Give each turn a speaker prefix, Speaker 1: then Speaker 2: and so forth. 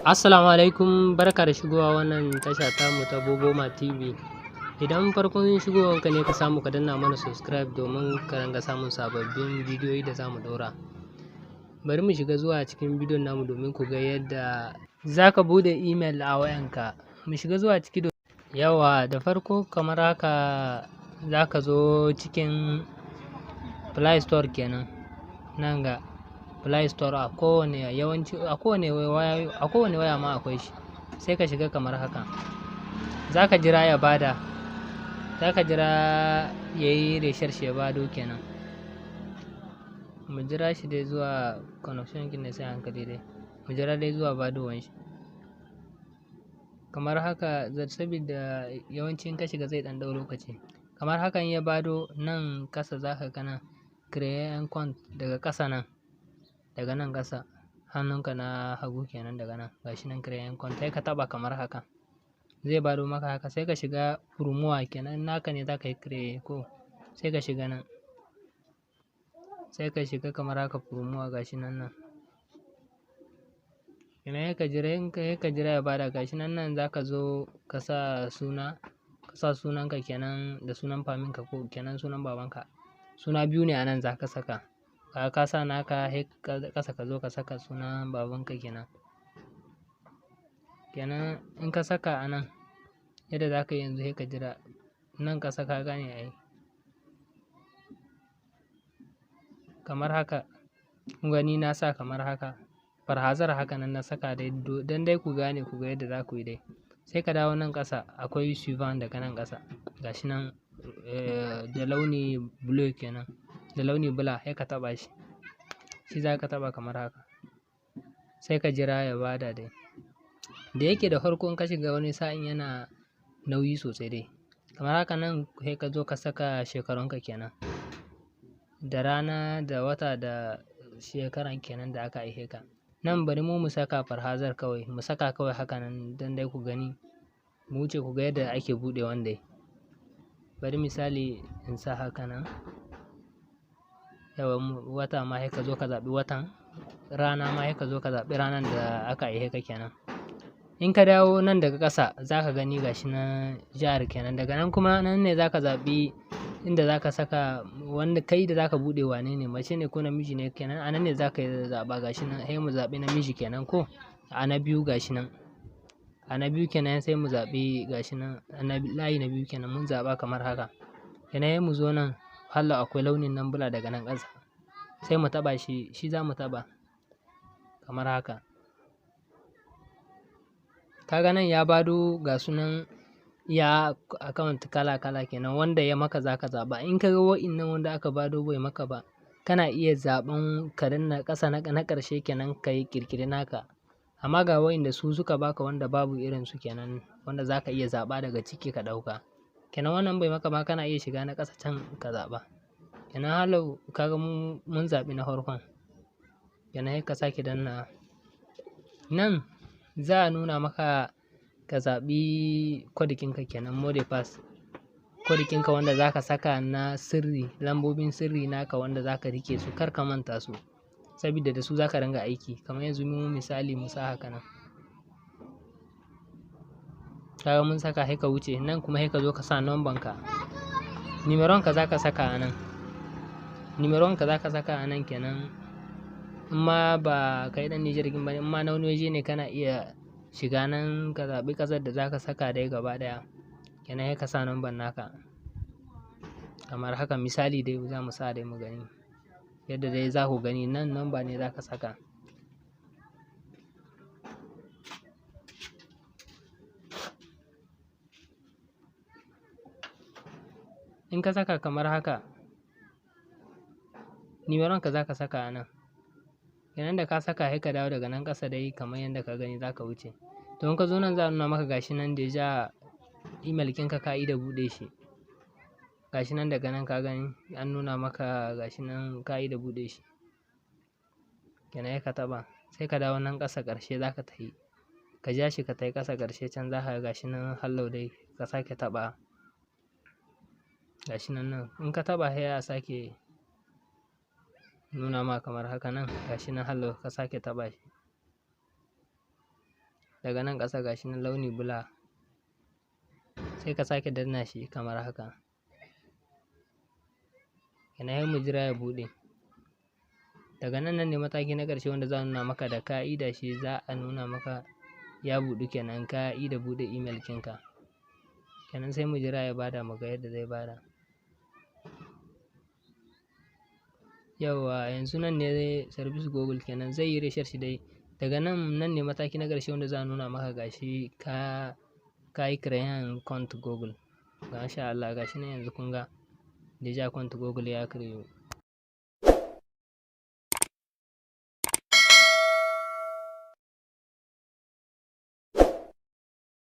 Speaker 1: Assalamu alaikum, barka da shigowa wannan tasha tamu ta Boboma TV. Idan farkon shigowanka ne, ka samu ka danna mana subscribe domin ka ringa samun sababbin bidiyoyi da za mu ɗora. Bari mu shiga zuwa cikin bidiyon namu domin ku ga yadda za ka buɗe email a wayanka. Mu shiga zuwa ciki. Yawa, da farko kamar haka za ka zo cikin Play Store kenan. Nan ga Play Store, a kowane yawanci a kowane waya ma akwai shi. Sai ka shiga kamar haka. Za ka jira ya bada. Za ka jira ya yi recherche ya bado kenan. Mu jira shi dai zuwa connection ɗin ne, sai hankali dai. Mu jira dai zuwa badowan shi. Kamar haka, saboda yawanci in ka shiga zai ɗan ɗau lokaci. Kamar haka, in ya bado nan ƙasa, za ka ga nan "Créer un compte" daga ƙasa nan. Daga nan ƙasa, hannunka na hagu kenan, daga nan gashi nan "Créer un compte", sai ka taɓa kamar haka. Zai bado maka haka, sai ka shiga "Pour moi" kenan, naka ne za ka yi créer ko, sai ka shiga nan. Sai ka shiga kamar haka, "Pour moi", gashi nan nan. Kenan sai ka jira ya bada. Gashi nan nan, za ka zo ka sa suna, ka sa sunanka kenan da sunan faminka ko kenan sunan babanka. Suna biyu ne a nan za ka saka. Ka sa naka, sai ƙasa ka zo ka saka sunan babanka kenan. Kenan in ka saka a nan, yadda za ka yi yanzu, sai ka jira nan ƙasa, ka gane ai. Kamar haka, kun gani na sa kamar haka. Par hasard haka nan na saka dai don dai ku gane, ku ga yadda za ku yi dai. Sai ka dawo nan ƙasa, akwai "Suivant" daga nan ƙasa. Gashi nan da launi blue kenan, da launi bula, sai ka taɓa shi. Shi za ka taɓa kamar haka. Sai ka jira ya bada dai. Da yake da farko in ka shiga, wani sa'in yana nauyi sosai dai. Kamar haka nan, sai ka zo ka saka shekarunka kenan. Da rana da wata da shekaran kenan da aka haife ka. Nan bari mu saka par hasard kawai, mu saka kawai haka nan don dai ku gani. Mu wuce ku ga yadda ake buɗewan dai. Bari misali in sa haka nan. Yauwa, wata ma sai ka zo ka zaɓi watan, rana ma sai ka zo ka zaɓi ranar da aka haife ka kenan. In ka dawo nan daga ƙasa, za ka gani gashi nan jihar kenan. Daga nan kuma nan ne za ka zaɓi inda za ka saka wanda kai da za ka buɗe, wane ne, mace ne ko namiji ne kenan. A nan ne za ka zaɓa, gashi nan, sai mu zaɓi namiji kenan ko. A na biyu gashi nan. A na biyu kenan, sai mu zaɓi gashi nan layi na biyu kenan, mun zaɓa kamar haka. Kenan sai mu zo nan, hallau akwai launin nan bula daga nan ƙasa. Sai mu taɓa shi, shi za mu taɓa kamar haka. Ka ga nan ya bado ga sunan ya account kala kala kenan, wanda ya maka za ka zaɓa. In ka ga wa'innan wanda aka bado bai maka ba, kana iya zaɓan ka danna ƙasa na ƙarshe kenan, ka yi ƙirƙiri naka. Amma ga wa'inda su suka baka wanda babu irin su kenan, wanda za ka iya zaɓa daga ciki ka ɗauka. Kenan wannan bai maka ba, kana iya shiga na ƙasa can ka zaɓa. Kenan hallau ka ga mu mun zaɓi na farkon. Kenan sai ka sake danna. Nan za a nuna maka ka zaɓi code ɗinka kenan, mot de passe. Code ɗinka wanda za ka saka na sirri, lambobin sirri naka wanda za ka riƙe su kar ka manta su. Saboda da su za ka ringa aiki. Kamar yanzu mu misali mu sa haka nan. Kaga mun saka, sai ka wuce. Nan kuma sai ka zo ka sa number ka. Numeron ka za ka saka a nan. Numeron ka za ka saka a nan kenan. In ma ba kai ɗan Nijar ɗin ba ne, in ma na wani waje ne, kana iya shiga nan ka zaɓi ƙasar da za ka saka dai gaba ɗaya. Kenan sai ka sa number naka. Kamar haka misali dai za mu sa dai mu gani. Yadda dai za ku gani nan, number ne za ka saka. In ka saka kamar haka, numeron ka za ka saka a nan. Kenan da ka saka, sai ka dawo daga nan ƙasa dai kamar yadda ka gani, za ka wuce. To, in ka zo nan, za a nuna maka gashi nan déjà email ɗinka ka ida buɗe shi. Gashi nan daga nan, ka gani an nuna maka gashi nan ka ida buɗe shi. Kenan sai ka taɓa, sai ka dawo nan ƙasa ƙarshe za ka tafi. Ka ja shi ka tafi ƙasa ƙarshe can, za ka ga gashi nan hallau dai, ka sake taɓa. Gashi nan nan. In ka taɓa, sai a sake nuna ma kamar haka nan, gashi nan hallau, ka sake taɓa shi. Daga nan ƙasa gashi nan launi bula, sai ka sake danna shi kamar haka. Kenan sai mu jira ya buɗe. Daga nan, nan ne mataki na ƙarshe wanda za a nuna maka. Da ka ida shi, za a nuna maka ya buɗu. Kenan ka ida buɗe email ɗinka. Kenan sai mu jira ya bada, mu ga yadda zai bada. Yawwa, yanzu nan ne service Google. Kenan zai yi research dai. Daga nan, nan ne mataki na ƙarshe wanda za a nuna maka gashi ka yi créer compte Google. Masha Allah, gashi nan yanzu kun ga déjà compte Google ya créer.